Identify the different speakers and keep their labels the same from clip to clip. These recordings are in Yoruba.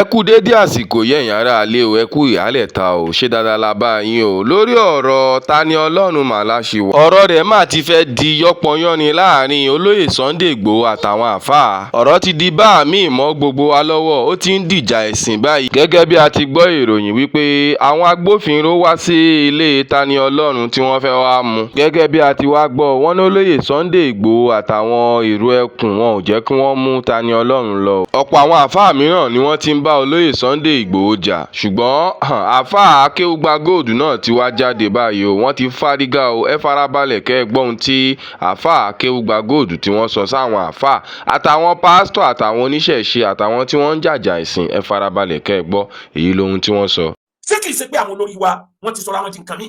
Speaker 1: Ẹ kú déédé àsìkò yìí, ẹ̀yin aráalé o. Ẹ kú ìyálẹ̀ta o. Ṣé dáadáa la bá yín o? Lórí ọ̀rọ̀ Tani Olohun mà la ṣì wà. Ọ̀rọ̀ rẹ̀ mà ti fẹ́ di yánpọnyánrin láàrin olóyè Sunday Igboho àtàwọn àáfàá. Ọ̀rọ̀ ti di bá mi mọ́ gbogbo wa lọ́wọ́, ó ti ń dìjà ẹ̀sìn báyìí. Gẹ́gẹ́ bí a ti gbọ́ ìròyìn wípé àwọn agbófinró wá sí ilé Tani Olohun tí wọ́n fẹ́ wá mú. Gẹ́gẹ́ bí a ti wá gbọ́, wọ́n ní olóyè Sunday Igboho àtàwọn èrò ẹkùn wọn ò jẹ́ kí wọ́n mú Tani Olohun lọ. Ọ̀pọ̀ àwọn àáfàá mìíràn ni wọ́n ti ń bá olóyè Sunday Igboho jà, ṣùgbọ́n àáfàá Akéúgbàgold náà ti wá jáde báyìí o. Wọ́n ti fárígá o. Ẹ farabalẹ̀ kẹ́ ẹ gbọ́ ohun tí àáfàá Akéúgbàgold tí wọ́n sọ sáwọn àáfàá àtàwọn pásítọ̀ àtàwọn oníṣẹ̀ṣe àtàwọn tí wọ́n ń jàjà ẹ̀sìn. Ẹ farabalẹ̀ kẹ́ ẹ gbọ́ èyí lohun tí wọ́n sọ.
Speaker 2: Ṣé kìí ṣe pé àwọn olórí wa, wọ́n ti sọ̀rọ̀ àwọn di nǹkan míì?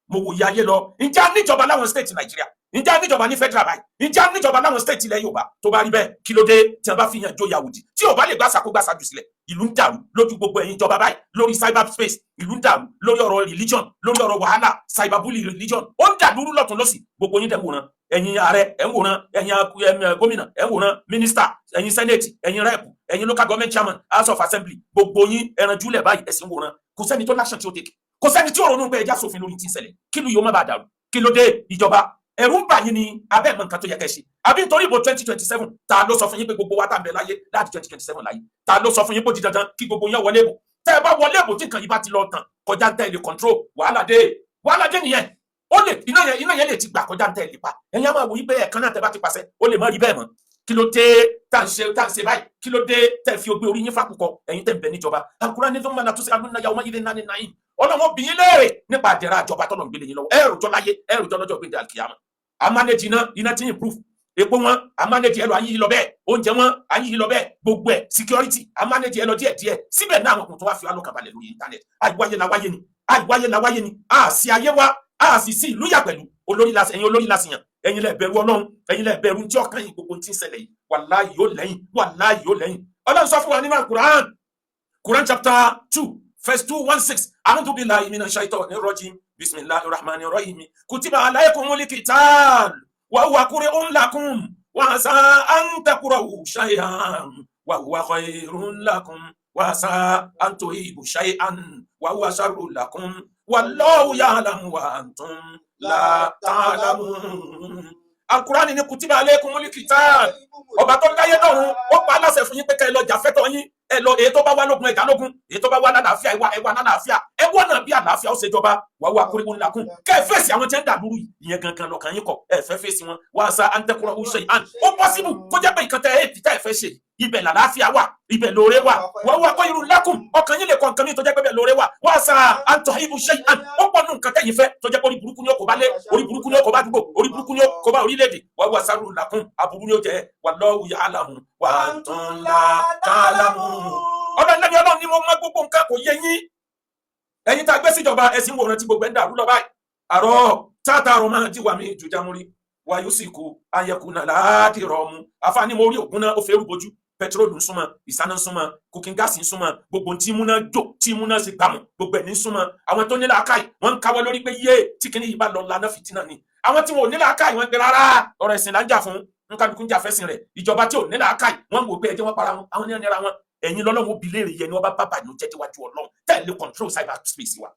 Speaker 2: Mo wòye ayé lọ. Ǹjẹ́ a níjọba láwọn state Nàìjíríà? Ǹjẹ́ a níjọba ní federal báyìí? Ǹjẹ́ a níjọba láwọn state ilẹ̀ Yorùbá? Tó bá rí bẹ́ẹ̀, kí ló dé tí wọ́n bá fi yàn jóyà òdì tí ò bá lè gbàsà kó gbàsà jù sílẹ̀? Ìlú ń dàrú lójú gbogbo ẹ̀yin ìjọba báyìí lórí cyber space. Ìlú ń dàrú lórí ọ̀rọ̀ religion, lórí ọ̀rọ̀ wàhálà cyberbully religion. Ó ń dàlúrú lọ́tún lọ́sì. Gbogbo yín dẹ̀ ń wòran. Ẹ̀yin ààrẹ, ẹ̀ ń wòran. Ẹ̀yin gómìnà, ẹ̀ ń wòran. Mínísítà, ẹ̀yin senate, ẹ̀yin rep, ẹ̀yin local government chairman, House of Assembly, gbogbo yín ẹran júlẹ̀ báyìí, ẹ̀sìn wòran. Kò sẹ́ni tó láṣẹ tí ó take, kò sẹ́ni tí ó ronú pé ẹja sófin lórí tí ń ṣẹlẹ̀, kí lu yóò má bàa dàrú. Kí ló dé, ìjọba? Ẹ̀rù ń bà yín ni abẹ́ mọ̀ nǹkan tó yẹ kẹ́ ṣe, àbí nítorí ìbò 2027? Ta ló sọ fún yín pé gbogbo wa tá ń bẹ láyé láti 2027 láyé? Ta ló sọ fún yín pé ó di dandan kí gbogbo yín wọlé ìbò? Tẹ́ ẹ bá wọlé ìbò, tí nǹkan yìí bá ti lọ tàn kọjá ń tẹ́ ẹ lè control, wàhálà dé, wàhálà dé nìyẹn. Ó lè iná yẹn lè ti gbà kọjá ń tẹ́ ẹ lè pa. Ẹ̀yin á máa wò yí pé ẹ̀kan náà tẹ́ bá ti pàṣẹ, ó lè má rí bẹ́ẹ̀ mọ́. Kí ló dé tá à ń ṣe báyìí? Kí ló dé tẹ́ fi ogbé orí yín fákùkọ, ẹ̀yin tẹ́ ń bẹ níjọba? Al-Qur'an ní thumma latus'alunna yawma idhin 'anin na'im. Ọlọ́wọ́ bí yín léèrè nípa àdẹ̀rà àjọba tọ́lọ̀ ń gbélé yín lọ́wọ́. Ẹ rojọ́ láyé, ẹ rojọ́ lọ́jọ́ gbé àlùkìyàmà. A manage iná, iná tí improve. Epo wọn, a manage ẹ lọ, ayé yìí lọ bẹ́ẹ̀. Oúnjẹ wọn, ayé yìí lọ bẹ́ẹ̀. Gbogbo ẹ̀, security, a manage ẹ lọ díẹ̀ díẹ̀. Síbẹ̀ náà, àwọn kò tó wá fi wá lọ́kàn balẹ̀ lórí internet. Àìwáyé la wáyé ni, àìwáyé la wáyé ni. A sì ayé wa, a sì sí ìlú yà pẹ̀lú olórí la. Ẹ̀yin olórí la sì yàn. Ẹ̀yin lẹ bẹ̀rù Ọlọ́run, ẹ̀yin lẹ bẹ̀rù tí ọkàn yìí. Gbogbo tí ń ṣẹlẹ̀ yìí, wàláhì yóò lẹ́yìn, wàláhì yóò lẹ́yìn. Ọlọ́run sọ fún wa nínú Quran, Quran chapter 2 verse 216: "A'udhu billahi minash shaitani rajim. Bismillahir rahmanir rahim. Kutiba alaykumul qital wa huwa kurhun lakum wa asa an takrahu shay'an wa huwa khayrun lakum wa asa an tuhibbu shay'an wa huwa sharrun lakum. Wallahu ya'lamu wa antum la ta'lamun." Alukurani ní kutiba alaykumul qital. Ọba tó láyé lọ́run, ó pa aláṣẹ fún yín pé kẹ́ ẹ lọ jà fẹ́tọ̀ yín. Ẹ lọ. Èyí tó bá wá lógun, ẹ̀dá lógun. Èyí tó bá wá lálàáfíà, ẹwà ẹwà lálàáfíà. Ẹ wọ́n náà bí àlàáfíà ó ṣe jọba. Wà wá kúrẹ́ ńlá kún kẹ́ ẹ fèsì àwọn tí ń dà lóru yìí. Ìyẹn gangan lọ́kàn yín kọ. Ẹ fẹ́ fèsì wọn. Wà á sa antakura ó ṣe àn ó possible kó jẹ́ pé nǹkan tẹ́ ẹ tẹ́ ẹ fẹ́ ṣe, ibẹ̀ làlàáfíà wà, ibẹ̀ lóore wà. Wà wá kọ́ irú lákùn ọkàn yín lè kọ́ nǹkan mi tó jẹ́ pé bẹ́ẹ̀ lóore wà. Wà á sa antohibu ṣe àn ó pọ̀ nù nǹkan tẹ́yìn fẹ́ tó jẹ́ pé orí burúkú ni ó kò bá lé, orí burúkú ni ó kò bá dúgbò, orí burúkú ni ó kò bá orílẹ̀-èdè. Wà wá sáré làkùn aburú ni ó jẹ́. Wallahu ya'lamu wa antum la ta'lamun. Ọlọ́run lẹ́ni, Ọlọ́run ni mo mọ gbogbo nǹkan, kò yé yín. Ẹ̀yin tá a gbé síjọba, ẹ̀sìn wòran tí gbogbo ẹ̀ ń dàrú lọ báyìí. Àrọ́ tátàrọ̀ máa ti wà mí ju jámúrí wà yóò sì kú ayẹkùnà láàdìrọ̀ mu. Àfààní mo rí ògùn náà, ó fẹ́ rú bojú. Pẹtrólù ń súnmọ́, ìsáná ń súnmọ́, cooking gas ń súnmọ́, gbogbo tí múná jò, tí múná ṣe gbàmù, gbogbo ẹ̀ ní súnmọ́. Àwọn tó ní làákàyè, wọ́n ń káwọ́ lórí pé yé tí kìíní yìí bá lọ lana, fìtínà ni. Àwọn tí wọn ò ní làákàyè, wọ́n ń pe rárá, ọ̀rọ̀ ẹ̀sìn là ń jà fún, nkálukú ń jà fẹ́sìn rẹ̀. Ìjọba tí ò ní làákàyè, wọ́n ń wò pé ẹjẹ́ wọn para wọn, àwọn ní ẹnira wọn. Ẹ̀yin lọ́lọ́run bi léèrè yẹn ni wọ́n bá bá bànújẹ́ déwájú Ọlọ́run. Tẹ́lẹ̀ control cyber space wa,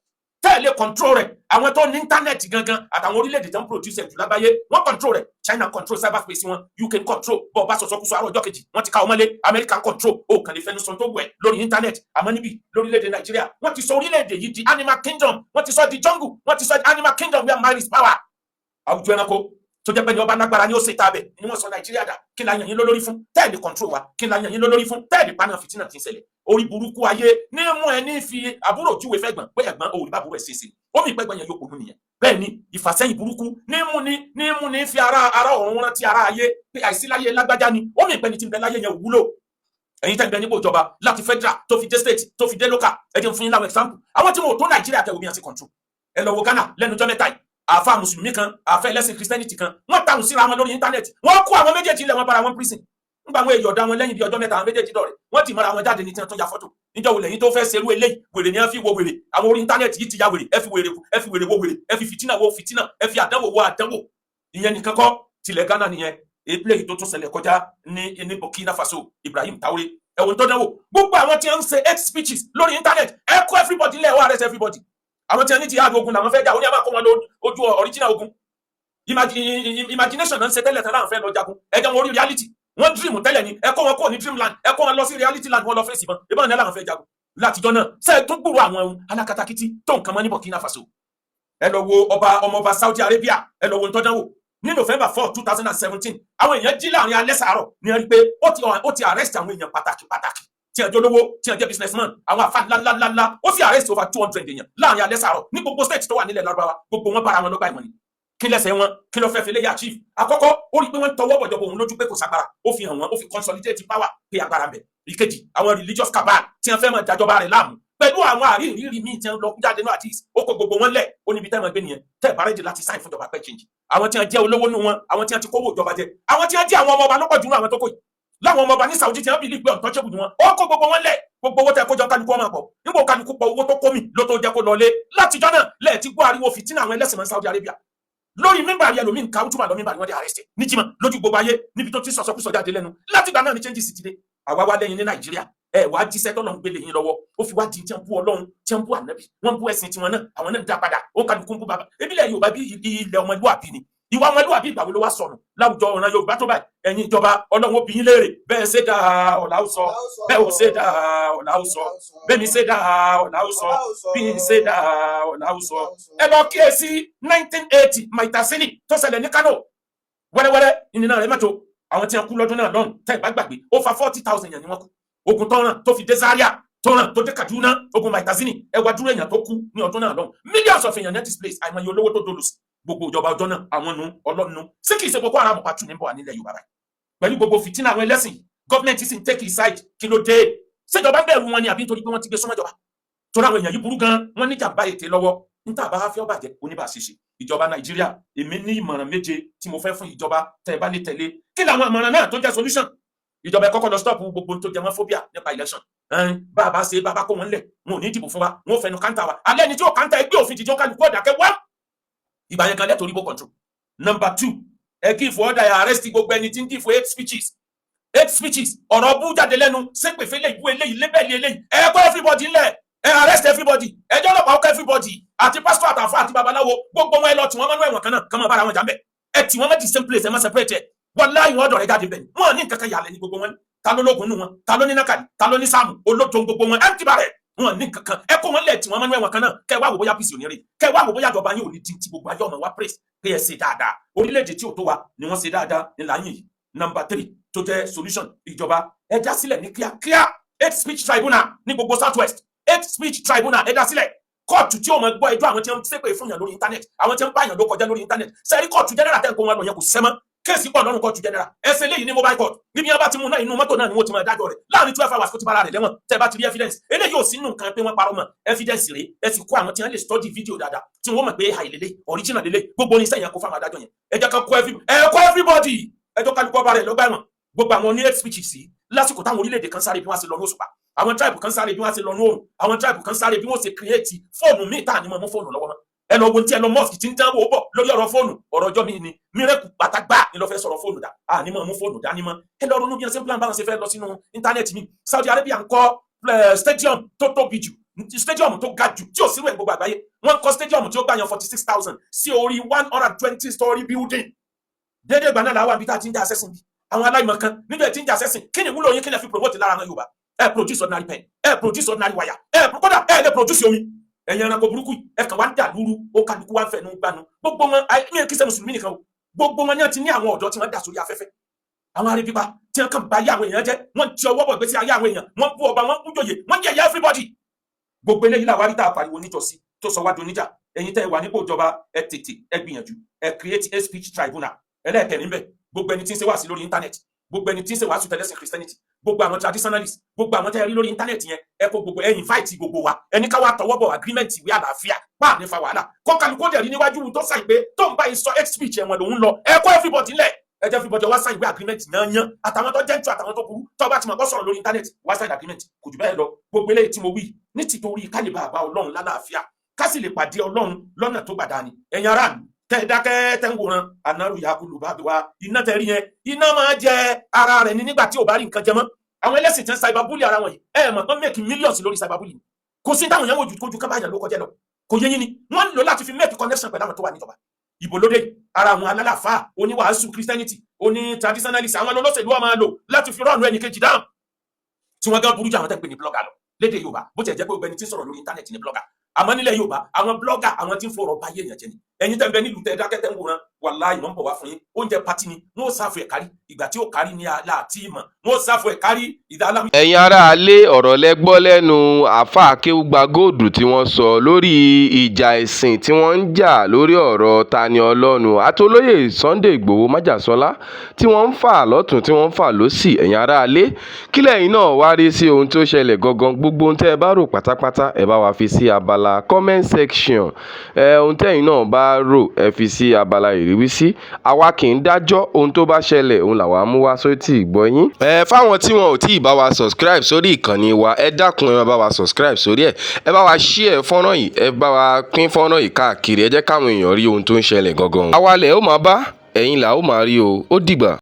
Speaker 2: tẹ́lẹ̀ control rẹ̀. Àwọn tó ní internet gangan àtàwọn orílẹ̀-èdè tó ń produce ẹ̀ jù lágbàáyé, wọ́n control rẹ̀. China control cyber space wọn, UK control. Bọ́ ọ bá sọ̀sọ́ kúsọ àárọ̀ ọjọ́ kejì, wọ́n ti ká ọmọlé. America control. Ó kàn lè fẹnu sọ tó wẹ̀ lórí internet. Àmọ́ níbí lórílẹ̀-èdè Nàìjíríà, wọ́n ti sọ orílẹ̀-èdè yìí di animal kingdom, wọ́n ti sọ di jungle, wọ́n ti sọ di animal kingdom where man is power. Àwùjọ ẹranko tó jẹ́ pé ní ọba lágbára ni ó ṣe tàbẹ̀ ni wọ́n sọ Nàìjíríà dà. Kí la yàn yín lólórí fún tẹ́ẹ̀lì control wa? Kí la yàn yín lólórí fún tẹ́ẹ̀lì paná fìtínà tí ń ṣẹlẹ̀? Orí burúkú ayé ní mú ẹ ní fi àbúrò júwe fẹ́ gbọ̀n pé ẹ̀gbọ́n òòrì bá burú ẹ̀ ṣeéṣe, ó mì pẹ́gbọ́n yẹn yóò pònú nìyẹn. Bẹ́ẹ̀ ni ìfàsẹ́yìn burúkú ní mú ní fi ara ọ̀run rántí ara ayé pé àìsíláyé lágbájá ni. Ó mì pẹ́ni tí ń bẹ láyé yẹn wúlò. Ẹ̀yin tẹ́ ń bẹ nípò ìjọba, láti federal tó fi dé state tó fi dé local, ẹ jẹ́ n fún yín láwọn example àwọn tí wọn ò tó Nàìjíríà tẹ omi àti control. Ẹ lọ wo Ghana lẹ́nu ọjọ́ mẹ́ta yìí. Àáfà mùsùlùmí kan, àáfà ẹlẹ́sìn Christianity kan, wọ́n tàùn síra wọn lórí internet. Wọ́n kó àwọn méjèèjì ilẹ̀ wọn bára wọn prison. Nígbà àwọn èèyàn ọ̀dà wọn lẹ́yìn bí ọjọ́ 3, àwọn méjèèjì dọ̀rẹ́, wọ́n ti mọ́ra wọn jáde ní tí wọ́n tún ya fọ́tò. Níjọ́ wo lẹ́yìn tó fẹ́ ṣerú eléyìí? Wèrè ni wọ́n fi wo wèrè. Àwọn orí internet yìí ti ya wèrè. Ẹ fi wèrè, ẹ fi wèrè wo wèrè, ẹ fi fìtínà wo fìtínà, ẹ fi àdánwò wo àdánwò. Ìyẹn nìkan kọ́, tilẹ̀ Ghana nìyẹn. Eléyìí tó tún ṣẹlẹ̀ kọjá ní Burkina Faso, Ibrahim Traoré. Ẹ̀wọ̀n tó dánwò, gbogbo àwọn tí wọ́n ń ṣe hate speeches lórí internet, ẹ kó everybody lẹ̀, ó arrest everybody. Àwọn tí wọ́n ní jihad, ogun làwọn fẹ́ jà, ó ní a máa kó wọn lọ ojú original ogun. Imagination náà ń ṣe tẹ́lẹ̀ tán láwọn fẹ́ lọ jagun. Ẹ jẹ́ wọn orí reality. Wọ́n dream tẹ́lẹ̀ ni, ẹ kó wọn kúrò ní dreamland, ẹ kó wọn lọ sí reality land, wọn lọ fèsì ìbọn. Ìbọn ní làwọn fẹ́ jagun látijọ́ náà. Ṣe é tún gbúrò àwọn alákatakítí tó nǹkan mọ́ ní Burkina Faso? Ẹ lọ wo ọba ọmọọba Saudi Arabia, ẹ lọ wo ntọ́jánwò ní November 4, 2017. Àwọn èèyàn jí láàrin alẹ́ sàárọ̀ ní ẹ rí i pé ó ti arrest àwọn èèyàn pàtàkì pàtàkì tí ẹ jẹ́ olówó, tí ẹ jẹ́ businessman, àwọn àfa ńláńláńlá. Ó sì arrest over 200 èèyàn láàrin alẹ́ sàárọ̀ ní gbogbo state tó wà nílẹ̀ Lárúbáwá. Gbogbo wọn bára wọn lọ́gbà ẹ̀wọ̀n ni. Kí lẹ́sẹ̀ wọn? Kí ló fẹ́ fi léyà chief? Àkọ́kọ́, ó rí i pé wọ́n ń tọwọ́ bọ̀jọ̀bọ̀ òun lójú pé kò ságbára. Ó fi hàn wọ́n, ó fi consolidate power pé agbára ń bẹ. Ìkejì, àwọn religious cabal tí wọ́n fẹ́ máa dájọba rẹ̀ láàmú pẹ̀lú àwọn àríyìnrì míì tí wọ́n lọ jáde náà àti ó kó gbogbo wọn lẹ̀. Ó níbi tẹ́ wọn gbé nìyẹn, tẹ́ ẹ̀ bá ready láti sign fún ìjọba pẹ́ change. Àwọn tí wọ́n jẹ́ olówó nù wọn, àwọn tí wọ́n ti kówó ìjọba jẹ, àwọn tí wọ́n jẹ́ àwọn ọmọ ọba lọ́pọ̀ jù nù, àwọn tó kó yìí láwọn ọmọ ọba ní Saudi tí wọ́n believe pé untouchable ni wọn, ó kó gbogbo wọn lẹ̀. Gbogbo owó tẹ kó jọ, kálukú ọmọ àpọ̀ nígbà kálukú pọ̀ owó tó kó mi ló tó jẹ́ kó lọlé. Látijọ́ náà lẹ́ẹ̀ ti gbọ́ ariwo fìtínà àwọn ẹlẹ́sìn mọ́ Saudi Arabia lórí mímbàrí. Ẹlòmíì nǹkan útúmọ̀ lọ mímbàrí, wọ́n dé arrest ní jimá lójú gbogbo ayé níbi tó ti sọ̀sọ́kúsọ jáde lẹ́nu. Látìgbà náà ni changes ti dé. Àwa wá lẹ́yìn ní Nàìjíríà, ẹ wàá jíṣẹ́ tọ́lọ́ ń gbélé yín lọ́wọ́, ó fi wá di tí wọ́n bú Ọlọ́run, tí wọ́n bú Ànábì, wọ́n bú ẹ̀sìn tiwọn náà, àwọn náà ń dá padà. Ó kálukú ń bú bàbá. Ebílẹ̀ Yorùbá bí ilẹ̀ ọmọlúwàbí ni. Ìwà ọmọlúwàbí ìgbà wo ló wá sọnù láwùjọ ọ̀ràn Yorùbá tó báyìí? Ẹ̀yin ìjọba, Ọlọ́run ó bi yín léèrè. Bẹ́ẹ̀ ṣe dáa, ọ̀la ó sọ. Bẹ́ẹ̀ ò ṣe dáa, ọ̀la ó sọ. Bẹ́ẹ̀ mi ṣe dáa, ọ̀la ó sọ. Bí n ṣe dáa, ọ̀la ó sọ. Ẹ lọ kíyèsí 1980 Maitatsine tó ṣẹlẹ̀ ní Kano. Wẹ́rẹ́wẹ́rẹ́ ìnìnà rẹ̀ mẹ́tò àwọn tí wọ́n kú lọ́dún náà lọ́hùn. Tẹ́ ẹ̀ bá gbàgbé, ó fa 40,000 èèyàn ni wọ́n kú. Ogun tó ràn tó fi dé Zaria, tó ràn tó dé Kaduna, ogun Maitatsine. Ẹ wá dúró, èèyàn tó kú ní ọdún náà lọ́hùn, millions of èèyàn ní displace, àìmọye olówó tó dolòsì. Gbogbo ìjọba ọjọ́ náà, àwọn nu ọlọ́nu sí. Kìí ṣe Boko Haram pàtó ní bọ̀ wá nílẹ̀ Yorùbá báyìí pẹ̀lú gbogbo fìtínà àwọn ẹlẹ́sìn? Gọ́ọ̀mẹ̀ntì sì ń take his side. Kí ló dé? Ṣèjọba bẹ̀rù wọn ni, àbí nítorí pé wọ́n ti gbé súnmọ́jọba? Torí àwọn èèyàn yìí burú gan, wọ́n níjàmbá ètè lọ́wọ́. Níta bá fẹ́ ọbàjẹ́ oníbà ṣíṣe ìjọba Nàìjíríà, èmi ní ìmọ̀ràn méje tí mo fẹ́ fún ìjọba tẹ́ ẹ bá lè tẹ̀lé. Kí làwọn ìmọ̀ràn náà tó jẹ́ solution? Ìjọba, ẹ kọ́kọ́ lọ stop gbogbo tó jẹ mọ́ phobia nípa election. Bá a bá ṣe, bá a bá kó wọn lẹ̀, wọn ò ní dìbò fún wa, wọn ò fẹnu counter wa. Alẹ́ ni tí ó counter, ẹgbẹ́ òfin jìjọ́, kálukú ọ̀dàkẹ́ wá. Ìgbà yẹn kan lẹ́tọ̀ọ́ ríbo control. Number two, ẹ give order, ẹ arrest gbogbo ẹni tí ń give hate speeches. Hate speeches, ọ̀rọ̀ bú jáde lẹ́nu, sépèfé lè bú eléyìí, lébẹ̀lì eléyìí. Ẹ kó everybody ńlẹ̀, ẹ arrest everybody. Ẹjọ́ ọlọ́pàá ó kó everybody, àti pastor, àtàfà, àti babaláwo, gbogbo wọn, ẹ lọ tì wọ́n mọ́nú ẹ̀wọ̀n kan náà, kàn máa bára wọn jà ń bẹ̀. Ẹ tì wọ́n mọ́ the same place, ẹ má separate ẹ. Wallahi, wọn ọ̀dọ̀ rẹ jáde bẹ̀. Wọn ní nǹkan kan yàlẹ̀ ní gbogbo wọn. Ta ló lógun nù wọn? Ta ló ní nákàlí? Ta ló ní sáàmù? Olódo gbogbo wọn, empty barrel. Wọn ní nǹkan kan. Ẹ kó wọn lẹ̀, tì wọ́n mọ́nú ẹ̀wọ̀n kan náà. Kẹ wá wò bóyá peace ò ní rí. Kẹ wá wò bóyá ìjọba yín ò ní di ti gbogbo ayé ọmọ wa praise pé ẹ ṣe dáadáa. Orílẹ̀-èdè tí ò tó wa ni wọ́n ṣe dáadáa ní láyìn yìí. Number three tó jẹ́ solution, ìjọba, ẹ dá sílẹ̀ ní kíákíá hate speech tribunal ní gbogbo South West. Hate speech tribunal, ẹ dá sílẹ̀. Kóòtù tí ó máa gbọ́ ẹjọ́ àwọn tí wọ́n ń ṣépè fún yàn lórí internet, àwọn tí wọ́n ń bá yàn ló kọjá lórí internet. Sẹ́rí kóòtù general tẹ́ ń kó wọn lọ yẹn, kò sẹ́mọ́. Case pọ̀ lọ́rùn kóòtù general. Ẹsẹ̀ léyìí ní mobile court, níbi yẹn bá ti mú náà, inú mọ́tò náà ni wọ́n ti máa dájọ́ rẹ̀ láàrin 12 hours, kó ti bára rẹ̀ lẹ́wọ̀n. Tẹ́ bá ti rí evidence, eléyìí ò sínú nǹkan pé wọ́n parọ́ mọ́. Evidence rèé. Ẹ sì kó àwọn tí wọ́n lè study video dáadáa, tí wọ́n mọ̀ pé àìlélẹ̀ original lélẹ̀. Gbogbo oníṣẹ́ yẹn kó fáwọn adájọ́ yẹn. Ẹ jẹ́ ká kó every ẹ kó everybody, ẹjọ́ kálukú ọba rẹ̀ lọ́gbà ẹ̀wọ̀n. Gbogbo àwọn ní hate speech sí lásìkò táwọn orílẹ̀-èdè kan sáré bí wọ́n ṣe lọ ní òṣùpá, àwọn tribe kan sáré bí wọ́n ṣe lọ ní òrùn, àwọn tribe kan sáré bí wọ́n ṣe create fóònù míì tá à ní mọ̀ mú fóònù lọ́wọ́ mọ́. Ẹ lọ wo tí Elon Musk ti ń dánwò bọ̀ lórí ọ̀rọ̀ fóònù. Ọ̀rọ̀ ọjọ́ mi ni mírẹ́kù pátágbá ni ló fẹ́ sọ̀rọ̀ fóònù dà à ní mọ̀ mú fóònù dání mọ́. Ẹ lọ ronú bí wọ́n ṣe ń plan, báwọn ṣe fẹ́ lọ sínú internet mi. Saudi Arabia ń kọ́ stadium tó tóbi jù, stadium tó ga jù tí ò sí rẹ̀ gbogbo àgbáyé. Wọ́n kọ́ stadium tí ó gbà yan 46,000 sí orí 120 story building. Déédéé ìgbà náà làwọn àbí tá a ti ń jà sẹ́sìn bí àwọn aláìmọ̀ kan níbẹ̀ tí ń jà sẹ́sìn. Kí ni ìwúlò yín? Kí ni ẹ fi promote lára àwọn Yorùbá? Ẹ produce ordinary pen, ẹ produce ordinary wire, ẹ kódà ẹ lè produce omi. Ẹ̀yin ẹranko burúkú yìí, ẹ kàn wá ń dà lúrú. Ó kálukú wá ń fẹnu gbanu. Gbogbo wọn, mi kì í ṣe mùsùlùmí nìkan o, gbogbo wọn ní ti ní àwọn ọ̀dọ́ tí wọ́n dà sórí afẹ́fẹ́, àwọn arípípa tí wọ́n kàn bá ayé àwọn èèyàn jẹ́. Wọ́n ti ọwọ́ bọ̀ gbèsè ayé àwọn èèyàn, wọ́n bú ọba, wọ́n bú jòyè, wọ́n yẹ̀yẹ́ everybody. Gbogbo eléyìí làwọn aríta pariwo níjọ́sí tó sọ wá doníjà. Ẹ̀yin tẹ́ ẹ wà nípò ìjọba, ẹ tètè ẹ gbìyànjú, ẹ create a speech tribunal. Ẹlẹ́ẹ̀kẹrin bẹ̀, gbogbo ẹni tí ń ṣe wàásù lórí internet, gbogbo ẹni tí ń ṣe wàásù tẹlẹ́sìn Christianity, gbogbo àwọn traditionalists, gbogbo àwọn tẹ́ ẹ rí lórí internet yẹn, ẹ kó gbogbo, ẹ invite gbogbo wa. Ẹni ká wá tọwọ́ bọ̀ agreement, ìwé àlàáfíà pa ní fa wàhálà. Kọ́kàlùkù dẹ̀ rí níwájú tó sign pé tó ń bá yìí sọ hate speech, ẹ̀wọ̀n lòún lọ. Ẹ kó everybody ńlẹ̀, ẹ jẹ́ everybody wá sign ìwé agreement yányán, àtàwọn tó jẹ́ ń tu, àtàwọn tó burú. Tó bá ti mọ̀ kó sọ̀rọ̀ lórí internet, wá sign agreement. Kò jù bẹ́ẹ̀ lọ. Gbogbo eléyìí tí mo wí ní tìtorí kálíbà àbá Ọlọ́run lálàáfíà, ká sì lè pàdé Ọlọ́run lọ́nà tó gbàdá ni. Ẹ̀yin aráàlú tẹ́ ẹ dákẹ́, tẹ́ ń wòran, ànáró yakulu bá bí wa. Iná tẹ́ rí yẹn, iná máa jẹ ara rẹ̀ ní nígbà tí ò bá rí nǹkan jẹ mọ́. Àwọn ẹlẹ́sìn tí ń cyberbully ara wọn yìí, ẹ mọ̀ pé make millions lórí cyberbully. Kò sí táwọn yẹn wò ju kojú kábàáyàn ló kọjá lọ. Kò yé yín ni wọ́n ń lò láti fi make connection pẹ̀lú àwọn tó wà níjọba. Ìbò lóde, ara àwọn alálàáfáà, oníwàásù Christianity, oní traditionalist, àwọn olóṣèlú wa máa lò láti fi run ẹnì kejì dáhùn, tí wọ́n gán burú jù àwọn tẹ́ ń pè ní blogger lọ lédè Yorùbá. Bó tiẹ̀ jẹ́ pé obìnrin tí ń sọ̀rọ̀ lórí internet ní blogger, àmọ́ nílẹ̀ Yorùbá, àwọn blogger, àwọn tí ń fọ̀rọ̀ báyé èèyàn jẹ ni. Ẹ̀yin tẹ́ ń bẹ nílùú, tẹ́ dákẹ́, tẹ́ ń wòran, wàláhì, wọ́n ń bọ̀ wá fún yín. Oúnjẹ party ni wọ́n ó serve ẹ̀ kárí. Ìgbà tí ó kárí ní aláàtí mọ̀, wọ́n ó serve ẹ̀ kárí ìdá alámi.
Speaker 1: Ẹ̀yin aráalé, ọ̀rọ̀ lẹ gbọ́ lẹ́nu Àáfàá Akéwúgba Gold tí wọ́n sọ lórí ìjà ẹ̀sìn tí wọ́n ń jà lórí ọ̀rọ̀ Tani Ọlọ́run àti Sunday Igboho májàsọ́lá, tí wọ́n ń fà lọ́tún, tí wọ́n ń fà lọ́sì. Ẹ̀yin aráalé, kí lẹ́yìn náà wá rí sí ohun tó ṣẹlẹ̀ gangan? Gbogbo ohun tẹ́ ẹ bá rò pátápátá, ẹ bá wa fi sí abala comment section. Ẹ ohun tẹ́yin náà bá rò, ẹ fi sí abala ìrísí. Àwa kì í dájọ́. Ohun tó bá ṣẹlẹ̀, òun làwa mú wá sótì ìgbọ́ yín. Ẹ fáwọn tí wọn ò tí ì bá wa subscribe sórí ìkànnì wa, ẹ dákun, ẹ máa bá wa subscribe sórí ẹ. Ẹ bá wa share fọ́nrán yìí, ẹ bá wa pín fọ́nrán yìí káàkiri. Ẹ jẹ́ káwọn èèyàn rí ohun tó ń ṣẹlẹ̀ gangan. Àwa lẹ̀ ó máa bá ẹ̀yin là ó máa rí o. Ó dìgbà.